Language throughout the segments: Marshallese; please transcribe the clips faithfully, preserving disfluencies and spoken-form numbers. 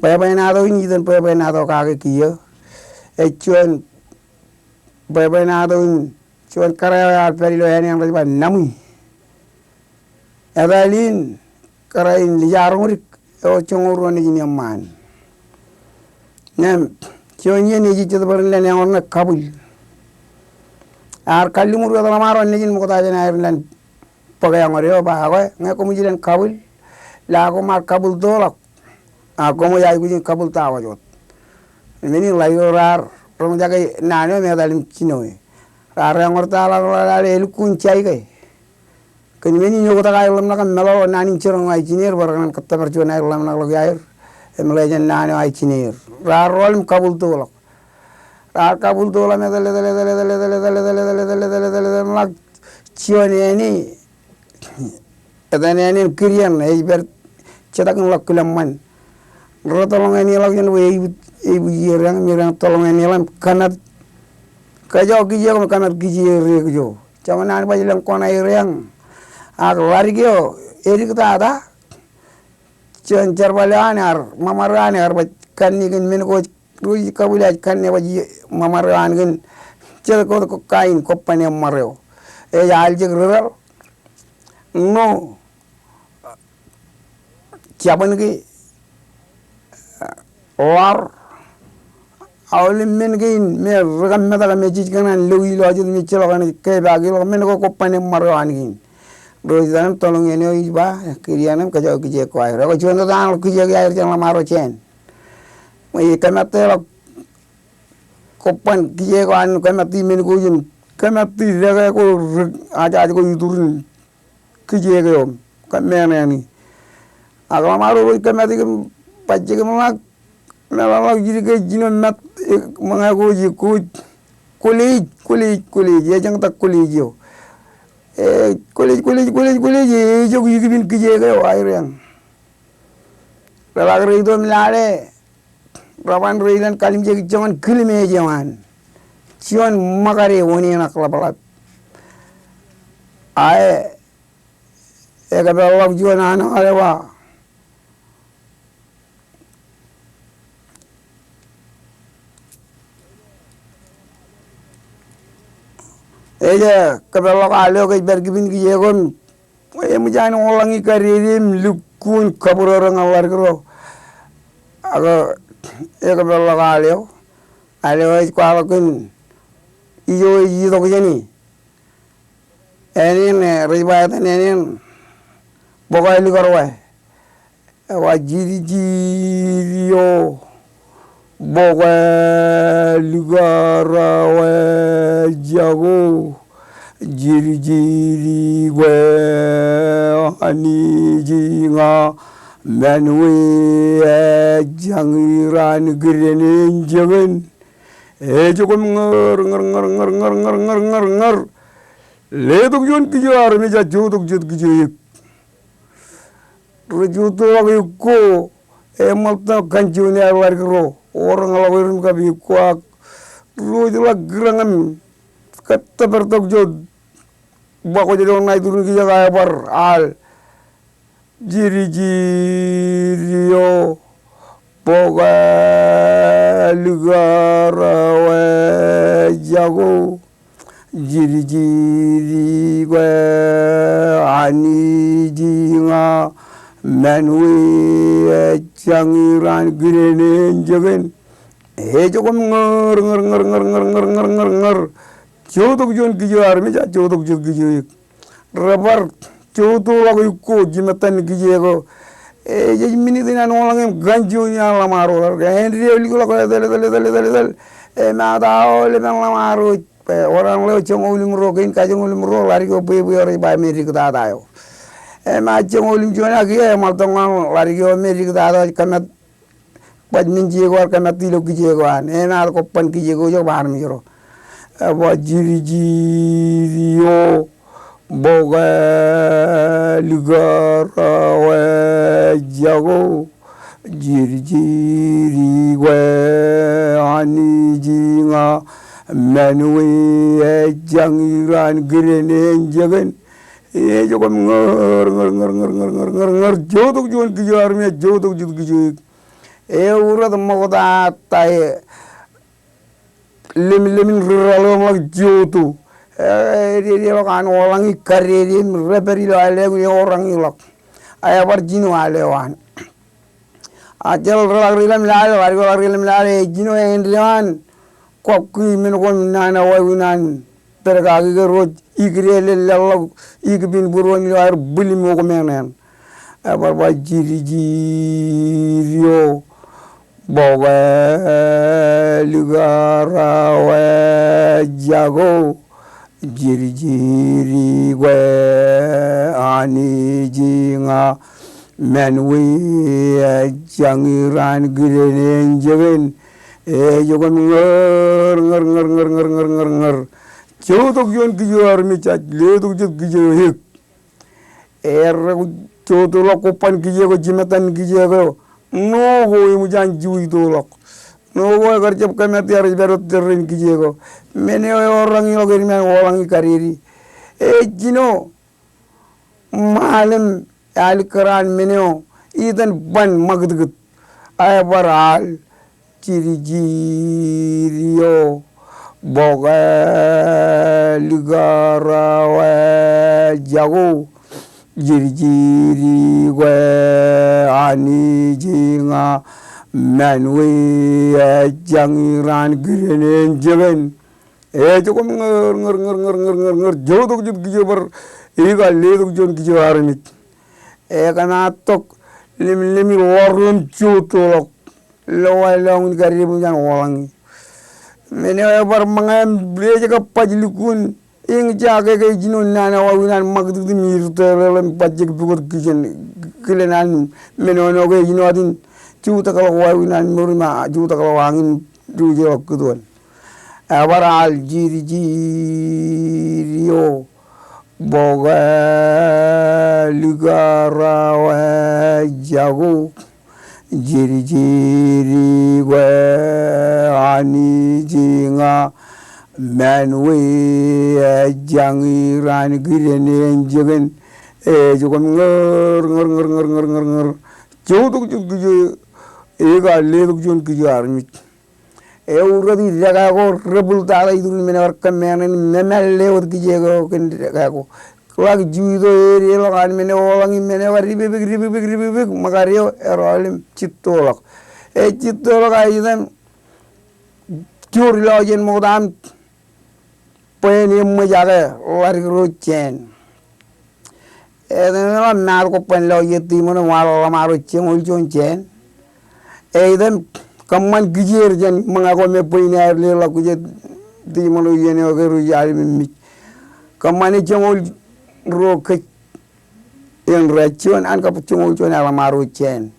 Bwebwenato in itok, bwebwenato kake kiiō. Ej juon bwebwenato in juon kōrā eo ear pād ilo āne eṇ rej ba Naṃwi. Etal in kōrā in Lijaroñdik eo joñoul ruo nejin eṃṃaan. Ñan juon iien ej jet bwe ren lale eñoṇ ṇe kabwil. Ear kalliṃur wōt ḷōṃaro nejin ṃokta jān aer lale bōk eñoṇ eo, ba, ekwe ñe koṃij lale kabwil, lale koṃ ar kabwiltoḷọk, ak koṃij aikuj in kabwiltawōj wōt. Men in ḷadik eo raar roñjake naan eo im etal im jino e. Raar eñortaḷọk ḷọk lale elukkuun jaike. Kōn men in eoktak aer ḷōmṇak im meḷọkḷọk naan in jiroñ eo aer jineer bwe rekōṇaan kōttōpar juon aer ḷōmṇakḷọk iaer. Im ḷe jān naan eo aer jineer raar rọọl im kabwiltoḷọk. Raar kabwiltoḷọk im etal, etal, etal, etal, ḷak juon āne. Etan āne in Kūrjin ej pād jetōb in ḷọk Kilōṃṃan. Rej tōḷọñeneḷọk jān bwe eibwij, eibwij er eñ, im er eñ tōḷọñeneḷọk im kōmat. Kōjọ kijeek im kōmat kijeek er eñ kōjọ. Jab naan baj lōñ kōṇaan er eñ. Ak ḷadik eo, edik tata. Juon jerbal eo an ear, ṃōṃaro an ear baj kanne kōn men ko ej, ro ij kabwil ej kanne baj ṃōṃaro an kōn jet ko kain kobban eṃṃar eo. Ej aljek ri-tōl. Ṇo jabōn ke ḷaar, aolep men kein me ri-kōmmetak me jej kōṇaan lo ilo jet me ejjeḷọk eṇ ej kepaakḷọk men ko kobban eṃṃar eo an kein. Ro ej iten tōḷọñeneḷọk eo ij ba, Kūrjin im kōjọ kijeek ko aer. Ekwe juon wōt an ḷọk kijeek iaer jān ḷōṃaro jān. Ṃōj kōmatteḷọk kobban kijeek ko an kōmatti men ko jān kōmatti deke ko rik ajaaj ko iturin kijeek eo, kōmmeeṇeeṇe. Ak ḷōṃaro rej kōmatti im bajjek im ḷak, meḷọkḷọk jidik ke jino mat, e, ṃōñā ko ej, ko ej, kwōlej, kwōlej, kwōlej, ejañtak kwōlej eo. E, kwōlej, kwōlej, kwōlej, kwōlej, e, ejok ikipin kijeek eo aer eñ. Reḷak rej itok im lale, reban rej ilọk kalimjek joñan kilmeej eo an. Juon ṃōkade oneṇak ḷapḷap. Ae, ekpeḷḷọk juon an eo ej ba. Ej, ekpeḷḷọk al eo ke ej pād kipin kijeek eo im eṃōj an oḷañi kadede im lukkuun kabūrōrō ñan ḷadik ro. Ak ekpeḷḷọk al eo. Al eo ej kwaḷọk kōn ijo ej itok jāne. Āne eṇ, e, rej ba etan āne eṇ Bōkā Likar we. Ewa jirjir eo, bōkā likar eo ejako, jirjiri kwe Anij ña, men we ejjañin raan kideneen jekōn. Ejako im ñōr, ñōr, ñōr. Letok juon kijo armej a jotok jet kijo ek. Rej jotok ak ekko, eṃṃaltok kanjoon eo ḷadik ro, orōñḷọk er im kab ekko ak rej ḷak kūrōñ im kōttōpar tok jot. Ba kwōj lo ṇa iturin kijeek aō bar al. Jirjir eo, bōkā likar eo ejako. Jirjiri kwe Anij ña, men we ejjañin raan kideneen jekōn. Ejako im ñōr, ñōr, ñōr. Jotok juon kijo armej a jotok jet kijo ek. Rebar jotoḷọk ekko jimettan kijeek eo. Ej, ej minit in an oḷañ im kanjoon eo an ḷōṃaro. Āindein eo likḷọk etal, etal, etal, etal, etal. Emaat aolepen ḷōṃaro. Bwe, wōr an ḷeo joñoul im ruo, kein kajoñoul im ruo, ḷadik eo bwebwe eo rej ba me diktata eo. Emaat joñoul im juon ak kiiō, eṃṃaltok ñan ḷadik eo me diktata eo ej kōmat baj men jeko ar kōmat ilo kijeek eo an. Emaat kobban kijeek eo ej ba armej ro. Eba jirjiri eo, bōkā likar eo ejako. Jirjiri kwe Anij ña, men we ejjañin raan kideneen jekōn. Ejako im ñōr, ñōr, ñōr. Jotok juon kijo armej, jotok jet kijo ek. Eurret ṃokta ta e lemlemmin ri-Ralọmḷọk Joto. E, ededeḷọk an oḷañi kadede im rej pād ilo aleekwōj, eorañḷọk. A ebar jino alewaan. A jeḷā reḷak ri-lemlale, ḷadik ḷadik ri-lemlale, e jino āindein an kọkkure men ko im nana wāween an pād kaki ke ro ikdeḷọk, ikpin būruon ilo aer bwil im okmāān. Ebar ba, jirjiro, bōk ālik aō ro wōjako. Jirjiri kwe Anij ña, men wi ejjañin raan kiden enjekan. Ej kōm ñōr, ñōr, ñōr. Joutok juon kijeek armej, ej letok jet kijeek eō. Erreo jotoḷọk kobban kijeek eo, jimettan kijeek eo. Ṇo ko eṃōj an juwittoḷọk. Ṇo ko ekar jab kōmātier ej pād wōt tōrein kijeek eo. Men eo eorañḷọk edmen oḷañi kadede. E jino ṃalem alikkar an men eo, itōn ban ṃakūtkūt. A ebar al, jirjiro, bōk ālik aō ro wōjako. Jirjiri kwe Anij ña, men wi ejjañin raan kiden enjekan. Ej kōm ñōr, ñōr, ñōr. Joutok jet kijeek bar, ej kar letok juon kijeek armej. Ekōmaatok lemlemi ḷoor im jotoḷọk. Lo wāween kadede eṃōj an oḷañi. Men eo ebar ṃōñā im rej kab baj lukkuun. Eñjake ke ej jino nana wāween an ṃakūtkūt im irtōlel im bajjek pukot kijen, kilen an men eo ṇo ke ej jino atin jutakḷọk wāween an mour im jutakḷọk añin diwōjḷọk kūtwōn. Ebar al, jirjiro, bōk ālik aō ro wōjako. Jirjiri kwe Anij ña, men wi ejjañin raan kiden enjekan. Ej kōm ñōr, ñōr, ñōr. Joutok jet kijeek, ej kar letok juon kijeek armej. Eurret dekā ko, rebwiltata iturin men eo ekar kōmāān, meḷeḷe wōt kijeek eo kōn dekā ko. Ḷak juwitto, ededeḷọk an men eo oḷañi, men eo kar dipepik, dipepik, dipepik, ṃōkad eo, erọọl im jittoḷọk. Ej jittoḷọk, a itōn joor ilọk jān ṃokta im bwe en eṃōj ake ḷadik ro jāān. Eteṇeṇe ḷak maat ko bwe en lọjien tiṃoṇ im waḷọk ḷōṃaro jeñoul juon jāān. Eitōn kōṃṃan kijeer jān ṃōñā ko me bwe in aer leḷọk kijeer tiṃoṇ eo iien eo ke rej alimemej. Kōṃṃane jeñoul ruo kōj eṇ rej juon an kab jeñoul juon ḷōṃaro jāān.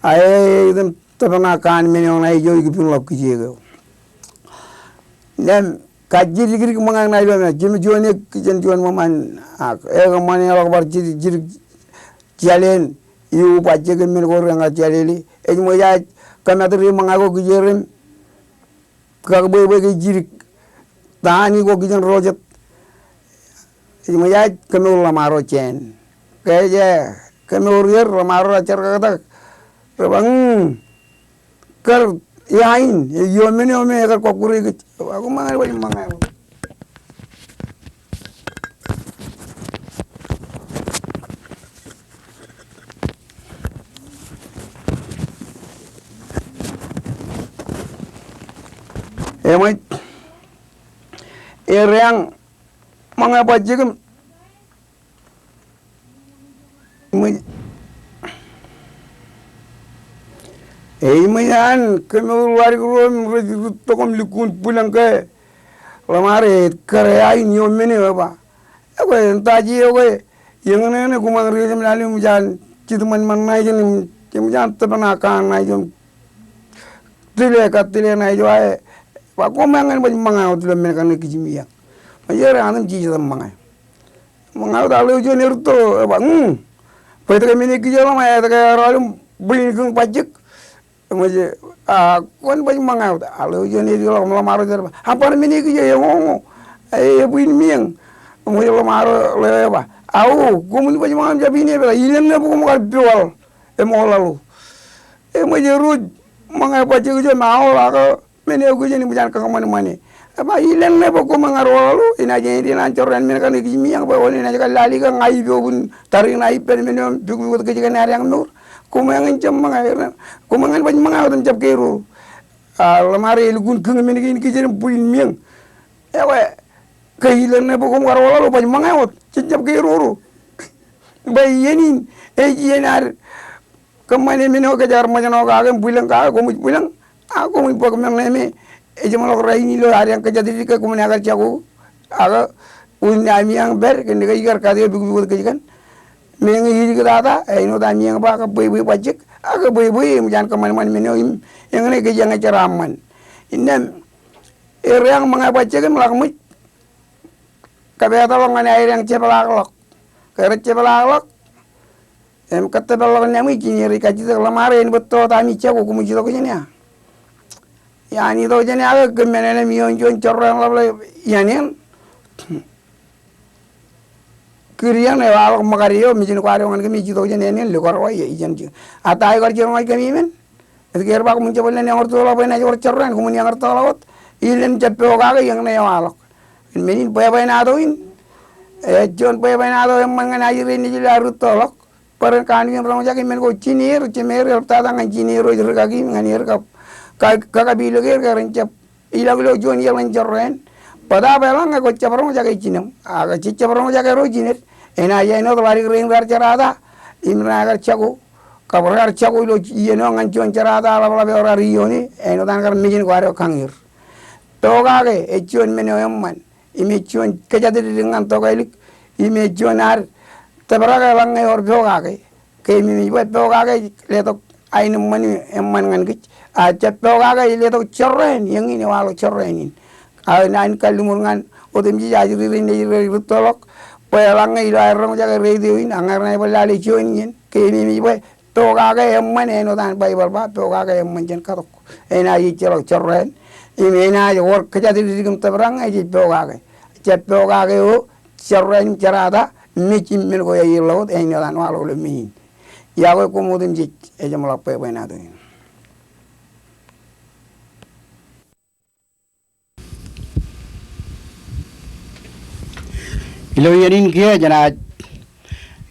A e, eitōn tōprak ṇa kōn men eo ṇa ej ikpinḷọk kijeek eo. Im kajjidikdik ṃōñā ṇa ilo men, jemjuon ek jān juon ṃōṃan ak, ekōṃṃane ḷọk bar jidik, jidik jāleen, iuba jekōn men ko rein kar jālele. Ej ṃōj aō kōmātde ṃōñā ko kijeer im kakebwebwe ke jidik. Taani ko kijen ro jet. Ej ṃōj aō kōmour ḷōṃaro jāān. Ke ej kōmour er, ḷōṃaro rej jerkaktak. Rej ba, mm, kar iain, eo men eo me ekar kọkkure kōj. Ak ṃōñā, baj ṃōñā. Eṃōj, ereañ ṃōñā bajjek im Ej ṃōj an kōmour ḷadik ro im rej rūttok im lukkuun bwilōñ ke ḷōṃaro ej kar iain ioon men eo eba. Ekwe, eṇ ta ej eo ke eñṇeñṇe koṃ ri-lemlale eṃōj an jitōṃanṃan ṇa ijin im eṃōj an tōprak ṇa kōn ṇa ijo im tile, kar tile ṇa ijo ae ba koṃ eñin baj ṃōñā wōt ilo men kaṇe kijem iañ. Ṃōj er eañ im jijet im ṃōñā. Ṃōñā wōt, a ḷeo juon erūtto eba, mm. Bwe etke men eo kijeḷọk ṃōñā, etke erọọl im bwe in kōn bajjek. Ṃōj, a, kwōn baj ṃōñā wōt, a ḷeo juon edik ḷọk im ḷōṃaro ej ba, a bar men eo kijeḷọk eñoño. E, ebwin meañ. Ṃōj ḷōṃaro ḷeo eba, a o, koṃwin baj ṃōñā im jab in epet, a ilōñ ṇe bwe koṃ kar pewaḷ. Eṃool ḷọk. eṃōj erro ṃōñā bajjek ijo im aoḷ ak men eo kijen im ij an kōṃanṃane. Ej ba, ilen ṇe bwe koṃ ñan wōḷaḷo, enaaj āindein an jorrāān men kaṇe kij miañ bwe wōn enaaj kar lale ke ña ipokun tariṇae ippān men eo im pukpukot kōj kōn adeañ mour. Koṃ eñin jab ṃōñā, koṃ eñin baj ṃōñā wōt im jab ke erro. A, ḷōṃaro elukkuun kōñ men kein kijen im bwijin miañ. Ekwe, ke ilen ṇe bwe koṃ kar wōḷaḷo baj ṃōñā wōt, jen jab ke erro. Bwe iien in, ej iien ad kōṃṃane men eo kōj kar ṃōjṇọ kake im bwilōñ kake, koṃij bwilōñ. A, koṃij bōk men ṇe me ejeṃḷọk rainin ilo adeañ kōjatdikdik ke koṃ naaj kar jako. Ak wūnin ami añ pād kōn ke ij kar kate eo pukpukot kōj kōn. Meñe idik tata, āinwōt ami añ ba ke bwebwe bajjek, ak ke bwebwe im ij an kōṃanṃan men eo im eñin kōj eñjeraṃṃan. Innām erro eañ ṃōñā bajjek im ḷak ṃōj. Kōpeeḷọk ñan aer eañ jepḷaakḷọk. Ke rej jepḷaakḷọk im kōttōpar ḷọk naan eo, ij kajjitōk ḷōṃaro en bōk wōt ami jako, koṃij itok jān ia? Iaan itok jān ia ke kōm men eo im ioon juon jorrāān ḷapḷap iaan eṇ. Kūr iaan ewaḷọk ṃōkad eo, mejān kwaar eo ñan kōm, ij itok jān iaan eṇ, likar wa ijo, ijo. A ta eo kar jiroñ ḷọk kōm iṃōn? Etke er ba koṃwin jab lale eñortōḷọk bwe enaaj wōr jorrāān, koṃwin eñortōḷọk wōt? Ilen jab pokake eñin ewaḷọk. Men in bwebwenato in, ej juon bwebwenato eṃṃan ñan ajri nejūḷ ad rūttoḷọk. Bwe ren kanooj in roñjake men ko jineer, jimeer, eḷaptata ñan jineer ro ej rikaki im ñan er kab, ka, kakapilokeer ke ren jab ilọk ilo juon iien ḷeeṇ jorrāān. Bōtab eḷaññe kwōj jab roñjake jinem, ak jej jab roñjake ro jined, enaaj āinwōt ḷadik rein raar jerata, im renaaj kar jako, kab rekar jako ilo iien eo ñan juon jerata ḷapḷap eo raar ioone, āinwōt an kar mejān kwaar eo kañier. Pokake ej juon men eo eṃṃan. Im ej juon kōjatdikdik ñan tokālik, im ej juon ad tōprak eḷaññe ewōr pokake. Keememej bwe pokake ej letok aenōṃṃan eṃṃan ñan kōj. A jab pokake ej letok jorrāān, eñin ewaḷọk jorrāān in. Ak naan in kalliṃur ñan otemjej ajri rein nejid rej rūttoḷọk, bwe eḷaññe ilo aer roñjake radio in, ak ñe renaaj bar lale juon iien, keememej bwe pokake eṃṃan āinwōt an Baibōḷ ba, pokake eṃṃan jān katok. Enaaj ejjeḷọk jorrāān, im enaaj wōr kōjatdikdik im tōprak ñe jej pokake. Jab pokake eo jorrāān im jerata, mej im men ko ej ḷọk wōt, āinwōt an waḷọk ilo men in. Iọkwe koṃ otemjej, ejeṃḷọk bwebwenato in. Ilo iien in kiiō jenaaj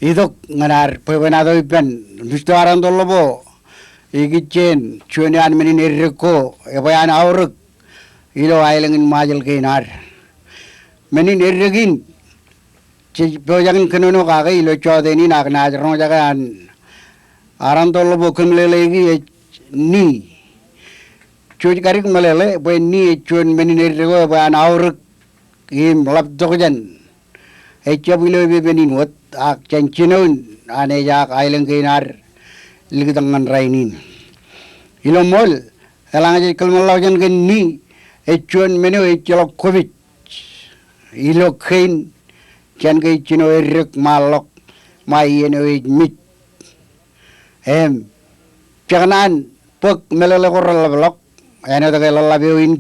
itok ñan ad bwebwenato ippān Mista Arantoḷḷopo ikijjien juon iaan men in eddek ko ebwe an aorōk ilo aelōñ in Ṃajeḷ kein ad. Men in eddek in jej pojak in kōnono kake ilo jọteen in ak naaj roñjake an Arantoḷḷopo kōmeḷeḷeiki ej ni. Jej kadik meḷeḷe bwe ni ej juon men in eddek ko ebwe an aorōk im ḷaptok jān. Ejjab ilo epepen in wōt, ak jān jinoin an ejaak aelōñ kein ad likūt ñan rainin. Ilo ṃool, eḷaññe jej kōḷmānḷọkjeṇ kōn ni, ej juon men eo ejjeḷọk kwōpij ilo kein jān ke ej jino eddek ṃaanḷọk ṃae iien eo ej mej. Im jekōṇaan bōk meḷeḷe ko reḷapḷọk, āinwōt ke ḷōḷḷap eo in